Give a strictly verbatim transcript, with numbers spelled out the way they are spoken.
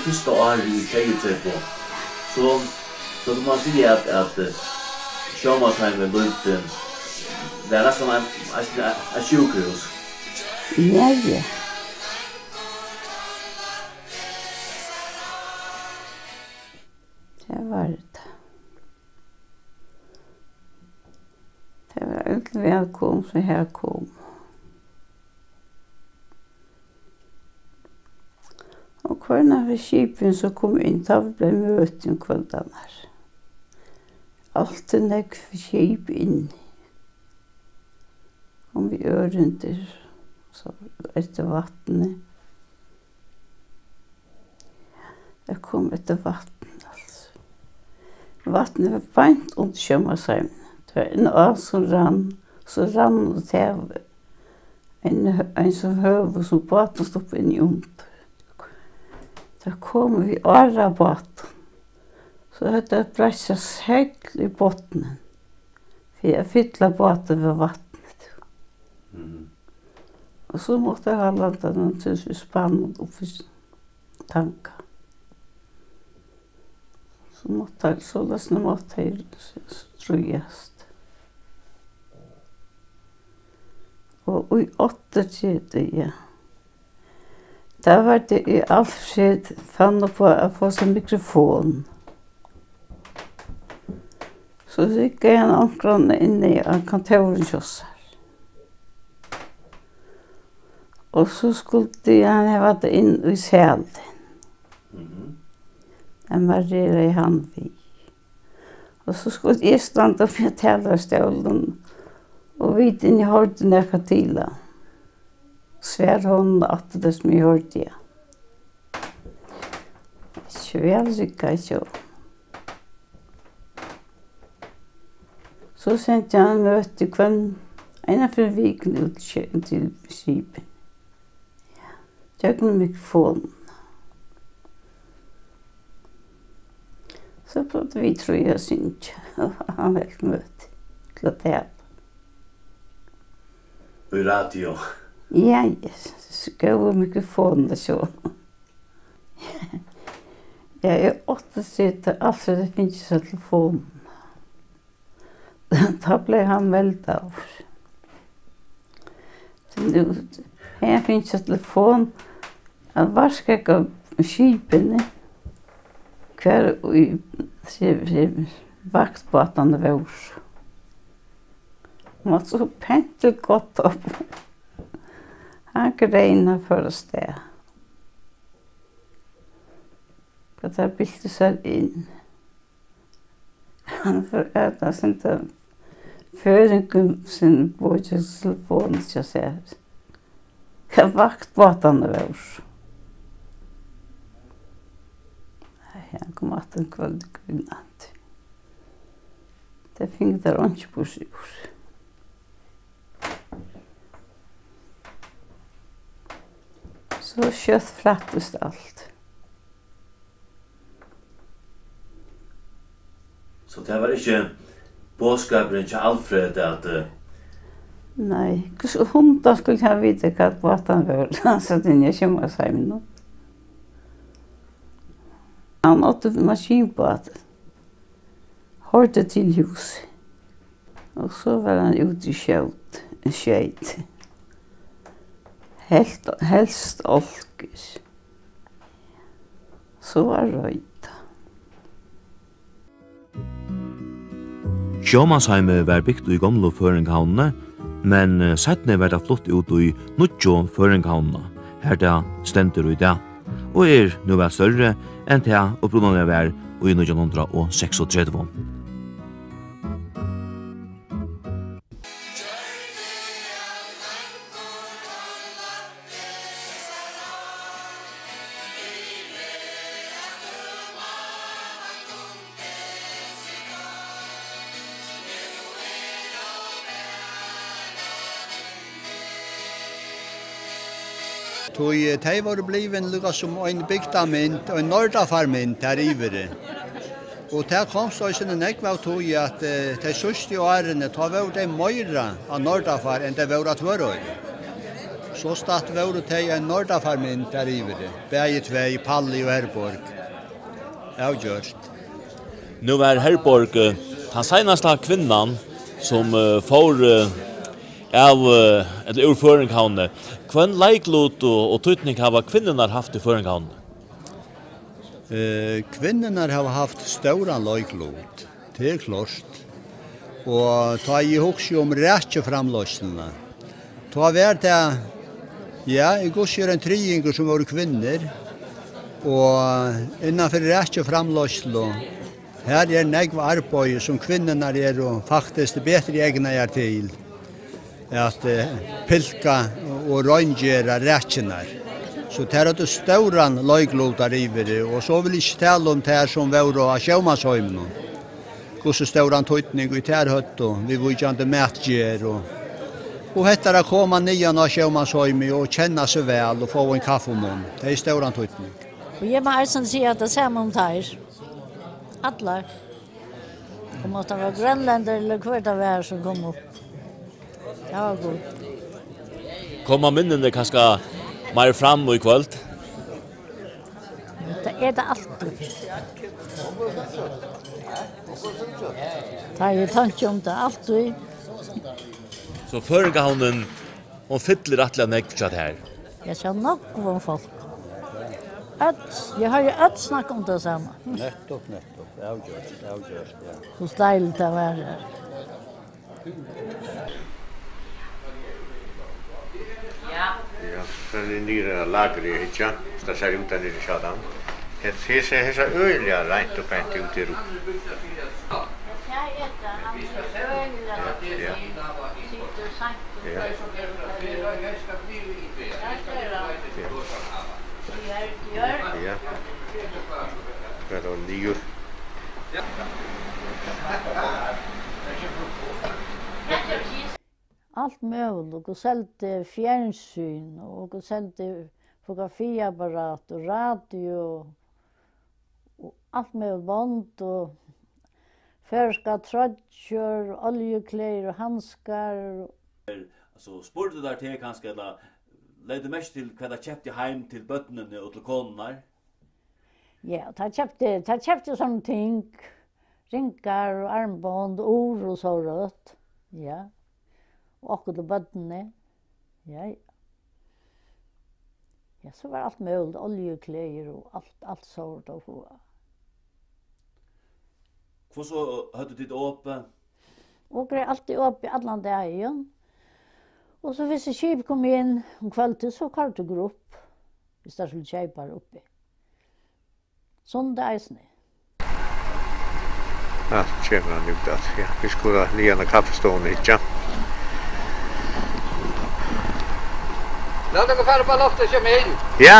Fyrsta árið í sjeyogtretivu, so, so kann man siga, at, at, eh, sjómansheimin lítið var næstan ein, ein, ein sjúkrahús. Ja, ja. Tað var tað. Tað var øll vælkomin, sum har komu. Og hvørjum av skipum, sum kom inn, tá vit bleiv møtt um kvøldarnar. Altíð nógv skip inni. Kom við ørindi, so eftir vatni. Tað kom eftir vatni, altso. Vatnið var beint undir sjómansheiminum. Tað var ein á, sum rann, so rann og tað var ein, ein sum høvur, sum báturin slepti inn í undir. Tað kom við árabátum. So høvdu teir breistað segl í botnin fyri at fylla bátin við vatni. Mhm. Og so mátti hann landa hann til við spann og fyri tanga. So mátti hann, soleiðis mátti hann s-, s-, stríðast. Og í áttaogtretivu, ja. Tá var tað, ið Alfred fann upp á at fáa sær mikrofon. So riggaði hann onkran inni á kontórinum hjá sær. Og so skuldi hann hava tað inn í salin. Mhm. Tað marreraði hann við. Og so skuldi eg standa uppi á talarastólinum, og vit inni hoyrdu nakað til hann. Svar honum aftur tað, sum eg hoyrdi, ja. Ikki væl riggað hjá honum. So sendi hann møti hvønn, eina ferð um vikuna út í sjógv-, til skipini. Gjøgnum mikrofonina. So plagdu vit trý at syngja, og hann helt møti til at tala. Í radio? Ja, yes. So góðar mikrofonir, so. Ja, eg átti seg til, Alfred hevði fingið sær telefon. Tá bleiv hann meldaður. So nú hevði hann fingið telefon at vaska skipini, hvar í, si-, si-, vaktbátarnir vóru. Hann var so pent til gott upp. Hann grein at fara avstað. Hvat teir byltu sær inn. Hann fór at senda føroyingum sínum boð til telefonina hjá sær, hvar vaktbátarnir vóru. Nei, hann kom aftur um kvøldið, grín aftur. Tað fingu teir einki burtur úr. So skjótt frættist alt. So tað var ikki boðskapurin hjá Alfred at, eh, Nei, hvussu hundan skuldi hann vita, hvat bátarnir vóru? Hann sat inni á sjómansheiminum. Hann átti maskinbát. Hoyrdi til húsið. Og so var hann úti í skjót-, skeyt. Helt-, helst álkur. So var roynt. Sjómansheimið var bygt í gomlu Føroyingahavnini, men, eh, seinni var tað flutt út í nýggju Føroyingahavnina, har tað stendur í dag, og er nú væl størri enn tað upprunaliga var í nítjan hundrað og seksogtretivu. Tí, eh, tey vóru blivin líka sum ein bygdarmynd, ein norðafarmynd har yviri. Og tað komst eisini nógv av tí, at, eh, tey síðstu árini, tá vóru tey meira á norðafar, enn tey vóru á Tvøroyri. Sostatt vóru tey ein nordarfarmynd har yviri, bæði tvey, Palli og Herborg. Avgjørt. Nú var Herborg, eh, tann seinasta kvinnan, sum, eh, fór, eh, av, eh, ella úr Føroyingahavni. Hvønn leiklut og, og týdning hava kvinnurnar havt í Føroyingahavni? Eh, kvinnurnar hava havt stóran leiklut, tað er klárt. Og tá eg hugsi um rækjuframleiðsluna, tá var tað, ja, í hvussu er ein triðingur sum vóru kvinnur, og innan fyri rækjuframleiðslu, har er nógv arbeiði sum kvinnurnar eru faktiskt betri egnaðar til at, eh, pilka og reingera rækjurnar. So tær høvdu stóran leiklut har yviri, og so vil eg ikki tala um tær sum vóru á sjómansheiminum. Hvussu stóran týdning ið tær høvdu, viðvíkjandi matgerð og, og hetta at koma niðan á sjómansheimin og kenna seg væl og fáa ein kaffimunn. Tað hevur stóran týdning. Og eg má eisini siga tað sama um teir. Allar. Um at tað var grønlendari ella hvør tað var sum kom upp. Tað var gott. Koma minnini kanska meir fram í kvøld? Tað er tað altíð. Tá eg tanki um tað altíð. So Føroyingahavnin, hon fyllir rættiliga nógv hjá tær. Eg sá nógv um fólk. Øll, eg hoyri øll snakka um tað sama. Nettupp, nettupp. Avgjørt, avgjørt, ja. Hvussu deiligt tað var her. Ja. Ja, so er niðri á lagri, ikki? Tað sær út har niðri, sjáðu. Hesa, hesa, hesa øgiliga reint og pent út her. Ja, ja. Ja. Hvat er niður? Alt møguligt. Okur seldu fjernsyn, og okur seldu fotografiapparat og radio og alt møguligt, bond og føroyskar troyggjur, oljuklæðir og handskar. So spurdu teir teg kanska, ella legði tú merki til, hvat teir keyptu heim til børnini og til konurnar? Ja, teir keyptu, teir keyptu sovorðin ting, ringar og armbond, ur og sovorðið. Ja. Og okkurt til børnini. Ja, ja. Ja, so var alt møguligt, oljuklæðir og alt, alt sovorðið at fáa. Hvussu høvdu tit opið? Okur er altíð opið allan dagin. Og so, hvis skip kom inn um kvøldið, so koyrdu okur upp, hvis teir skuldu keypa har uppi. Sunnudag eisini. Ja, kemur hann út at, ja, vit skulu niðan á kaffistovuna, ikki? Lat okkum fara upp á loftið og koma inn. Ja.